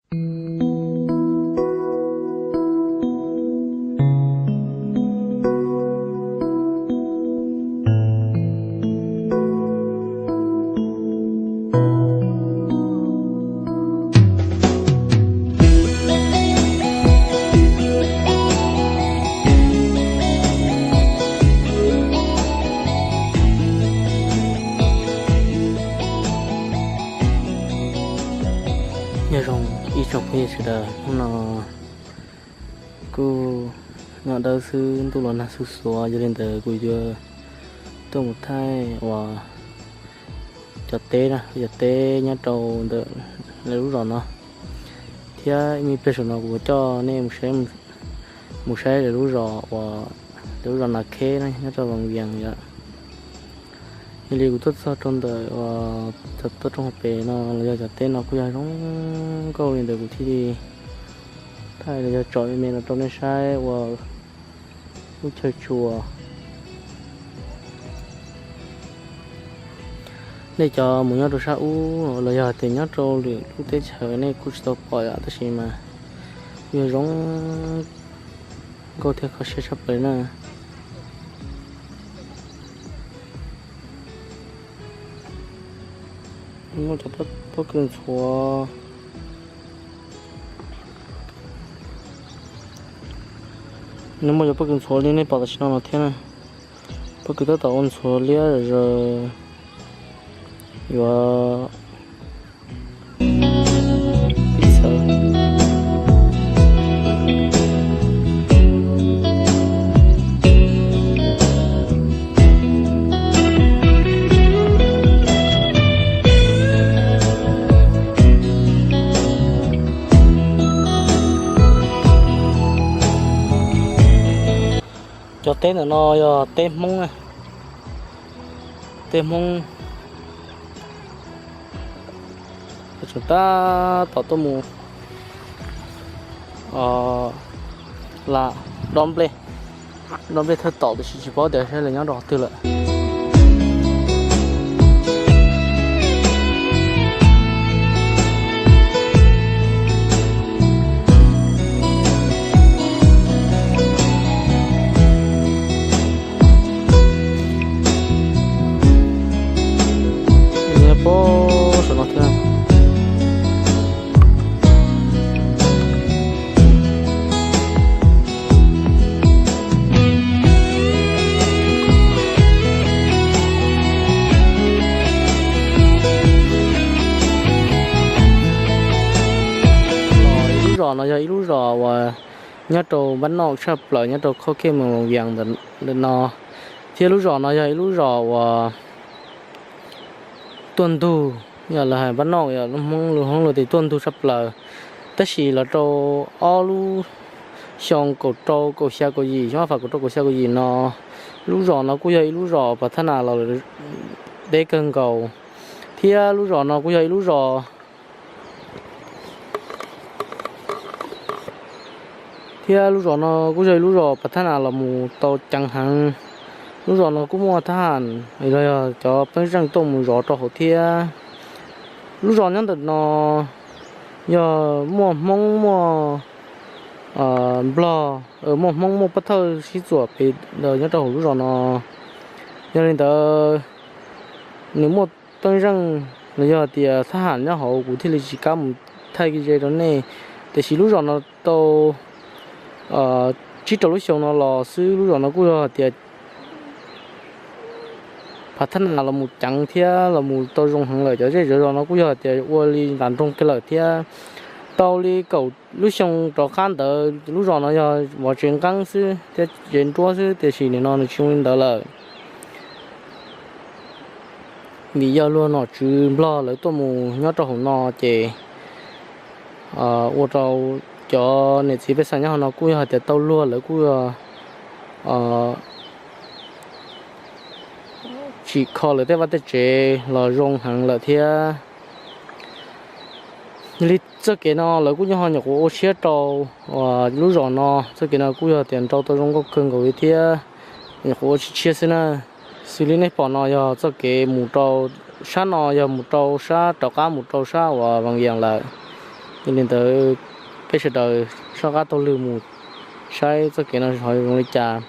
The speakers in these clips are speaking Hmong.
Nyob zoo ib tsoom phooj ywg sawv daws, hnub no kuj nyob dawb xwb, ntuj los nag xuv xuav, yog li ntawd kuv yuav tuaj mus thaij uas cov teb na, cov teb nyob rau ntawm lawv lub zos no, thiab ib me pliag saum no kuv coj nej mus saib, mus saib lawv lub zos uas lawv lub zos Nas Kheb na, nyob rau Vaj Vias yom. Yog li kuv tuaj txog rau ntawm uas cov tuaj rau hauv pes no los yog cov teb no kuj yog zoo nkauj li ntawd kuv thiaj li thaij los yog tsom me me no rau nej saib uas lub chaw tsuas. Nej cov mus nyob rau sab ub los yog tias nyob rau lwm lub teb chaws nej kuj tsis tau pom yom, tab sis mas kuj yog zoo nkauj thiab kho siab tshaj plaws na. Muaj cov pob kws ntxhuav, nws muaj cov pob kws ntxhuav li nej pom tam sim no no thiab na. Pob kws tab tom ua ntxhuav liab zom zaws, yuav pib txhawv. Cov teb ntawm no yog teb Hmoob na, teb Hmoob. Tseem tab tom tuaj mus la dob nplej, dob nplej thawj tom tiam sis tsis paub tias saib lawv nyob rau qhov twg lawm. Nyob puag saum no thiab. Lub zos no yog ib lub zos uas nyob rau npab noj tshaj plaws nyob rau khov khej moos Vias ntawm no, thiab lub zos no yog ib lub zos uas tuaj ntug, yog lawv hais npab noj yog lub Hmoob lub Hmoob lus tias tuaj ntug tshaj plaws. Tab sis los rau ob lub xyoo kaum rau kaum xya kaum yim, xyoo ob phav kaum rau kaum xya kaum yim no, lub zos no kuj yog ib lub zos pas thab nas los deb kawg nkaus, thiab lub zos no kuj yog ib lub zos thiab lub zos no kuj yog ib lub zos pas thab nas los mus tau ceev heev. Lub zos no kuj muaj thab ham los yog cov peeb zeej tuaj mus zov rau hauv thiab. Lub zos nyob ntawm no yog muaj Hmoob muaj Nplog, muaj Hmoob muaj Pab Thawj sib txuam pes nyob rau hauv lub zos no. Yog li ntawd, nws muaj peeb zeej los yog tias thab ham nyob hauv kuv thiaj li tsis kam mus thaij ze rau nej. Tiam sis lub zos no tau tsib rau lub xyoo no los xwb, lub zos no kuj yog tias pas thab nas los mus ceev thiab los mus tau zoo heev lawm. Cov zej zos no kuj yog tias ua li nram nroog kiag lawm thiab. Tau li kaum lub xyoo rov qab ntawd lub zos no yog vov tsev nqeeb xwb thiab tsev nruab xwb, tiam sis nim no nws tsis zoo li ntawd lawm. Vim yog luag nom tswv Nplog lawv tuaj mus nyob rau hauv no ces ua rau cov niam txiv pej xeem nyob hauv no kuj yog hais tias tau luag lawv kuj tsim kho lawv tej vaj tej tsev los zoo heev lawm thiab. Yog li txoj kev no lawv kuj nyuam qhuav ua siab rau lub zos no, txoj kev no kuj yog tias nrau tau zoo nkauj kawg nkaus li thiab, nyuam qhuav ua tshiab tshiab xwb na. Xws li nej pom no yog txoj kev mus rau sab no, yog mus rau sab rov qab mus rau sab uas Vaj Vias lawm. Yog li ntawd, peb sawv daws soj qab taug lw mus saib txoj kev no ho zoo li cas.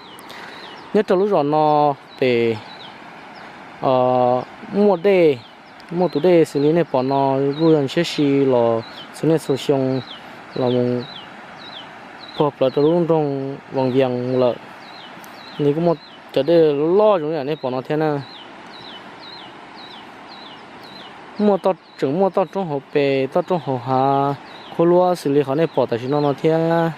Nyob rau lub zos no pem muaj dej, muaj tus dej xws li nej pom no, kuj yog siab si los txhua niaj txhua xyoo los mus puag plaws rau lub nroog Vaj Vias lawm. Nws kuj muaj cov dej loj zoo li nej pom no thiab na. Muaj toj, tseem muaj toj roob hauv pes, toj roob hauv hav, khuab luab xws li qhov nej pom tam sim no no thiab.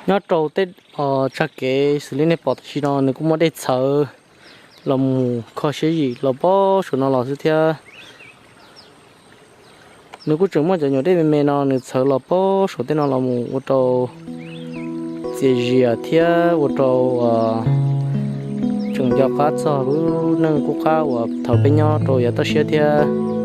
Nyob rau tej tsag kev xws li nej pom tam sim no nws kuj muaj dej txhawv los mus kho siab zim los pab saum no los xwb thiab. Nws kuj tseem muaj cov nyuam dej me me no nws txhawv los pab saum tej no los mus ua rau txias zias thiab ua rau tseem nco qab txog lub neej qub qab uas thaum peb nyob rau yav toj siab thiab.